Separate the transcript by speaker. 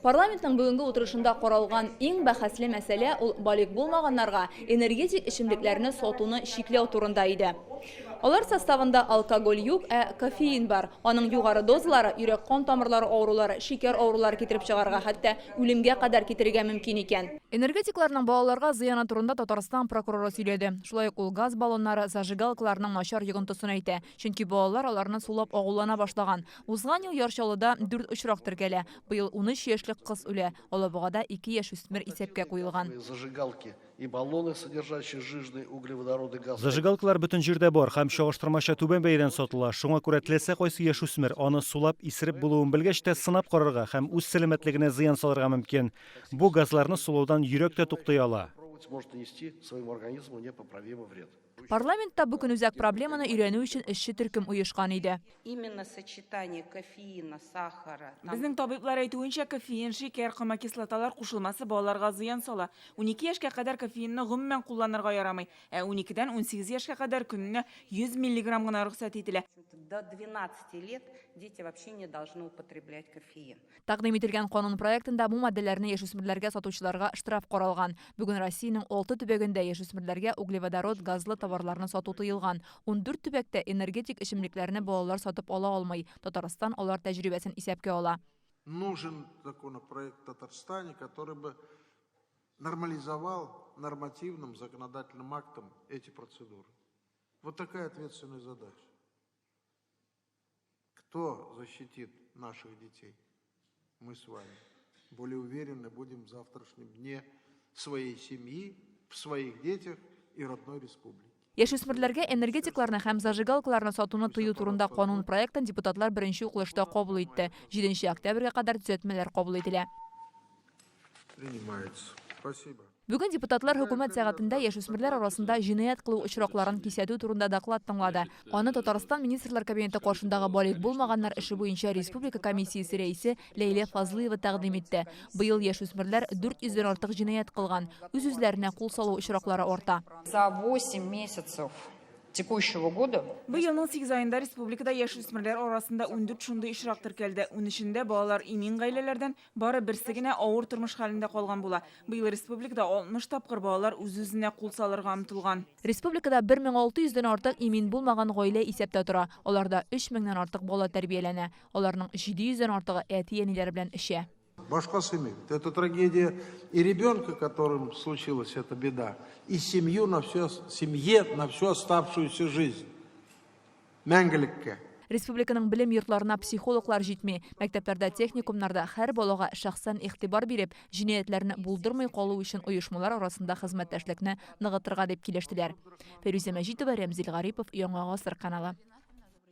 Speaker 1: Парламентның бүгенге утырышында каралган иң бәхәсле мәсьәлә ул балигъ булмаганнарга энергетик эчемлекләрне сатуны чикләү турында иде. Алар составында алкоголь юк, ә кофеин бар. Аның югары дозалары йөрәк-кан тамырлары авырулары, шикәр авырулары китереп чыгарырга, хәтта үлемгә кадәр китерергә мөмкин икән. Энергетикларның балаларга зыяны турында Татарстан прокуроры сөйләде. Шулай ук ул газ баллоннары, зажигалкаларның начар йогынтысын әйтә. Чөнки балалар аларны сулап агулана башлаган. Узган ел Яр Чаллыда дүрт очрак теркәлә. Быел 13 яшьлек кыз үлә. Алабугада ике яшүсмер исәпкә куелган.
Speaker 2: И баллоны, содержащие жиженые углеводороды газ.
Speaker 3: Зажигалкалар бөтен җирдә бар һәм чагыштырмача түбән бәядән сатыла. Шуңа күрә теләсә кайсы яшүсмер аны сулап исереп булуын белгәч тә сынап карарга һәм үз сәламәтлегенә зыян салырга мөмкин. Бу газларны сулаудан йөрәк тә туктый ала.
Speaker 2: Может нанести своему организму непоправимый вред.
Speaker 1: Парламентта бу көнүзәк проблеманы өйрәнү өчен эшче төркем оешкан иде.
Speaker 4: Именно сочетание кофеина, сахара, там.
Speaker 5: Безнең табиблар әйтүенчә, кофеин, шикәр, комокислоталар кушылмасы балаларга зыян сала. 12 яшькә кадәр кофеинны гомумән кулланырга ярамый, ә уникедән 18 яшькә кадәр көненә 100 миллиграмм гына рөхсәт ителә.
Speaker 4: До 12 лет дети вообще не должны употреблять кофеин.
Speaker 1: Тәкъдим ителгән канун проектында бу матдәләрне яшүсмерләргә сатучыларга штраф каралган. Бүген Россиянең алты төбәгендә яшүсмерләргә углеводород газлы товарларны сату тыелган. 14 төбәктә энергетик эчемлекләрне балалар сатып ала алмый. Татарстан алар тәҗрибәсен исәпкә ала.
Speaker 6: Нужен законопроект в Татарстане, который бы нормализовал нормативным законодательным актом эти процедуры. Вот такая ответственная задача. Кто защитит наших детей? Мы с вами. Более уверены будем в завтрашнем дне своей семьи, в своих детях и родной республике.
Speaker 1: Яшүсмерләргә энергетикларны һәм зажигалкаларны сатуны тыю турында канун проектын депутатлар беренче укылышта кабул итте. 7 октябрьгә кадәр төзәтмәләр кабул ителә.
Speaker 6: Принимается. Спасибо.
Speaker 1: Бүген депутатлар хөкүмәт сәгатендә яшүсмерләр арасында җинаять кылу очракларын кисәтү турында доклад тыңлады. Аны Татарстан Министрлар Кабинеты каршындагы балигъ булмаганнар эше буенча республика комиссиясе рәисе Ләйлә Фазлыева тәкъдим итте. Быел яшүсмерләр 400 дән артык җинаять кылган. Үз-үзләренә кул салу очраклары арта.
Speaker 7: За 8 месяцев текущего года.
Speaker 5: Быелның сигез аенда республикада яшүсмерләр арасында 14 шундый очрак теркәлде. Унөчендә балалар имин гаиләләрдән, Бары берсе генә авыр тормыш хәлендә калган була. Быел республикада 60 тапкыр балалар үз-үзенә кул салырга омтылган.
Speaker 1: Республикада 1600 дән артык имин булмаган гаилә исәптә тора. Аларда 3 меңнән артык бала тәрбияләнә. Аларның 700 дән артыгы әти-әниләре белән эчә.
Speaker 6: Башка сыймый. Это трагедия и ребенка, которым случилась эта беда, и семью на всю, семье на всю оставшуюся жизнь. Мәңгелеккә.
Speaker 1: Республиканың белем йортларына психологлар җитми. Мәктәпләрдә, техникумнарда һәр балага шәхсән игътибар биреп, җинаятьләрне булдырмый калу өчен оешмалар арасында хезмәттәшлекне ныгытырга дип килештеләр. Фәйрүзә Мәҗитова, Рәмзил Гарипов, Яңа гасыр каналы.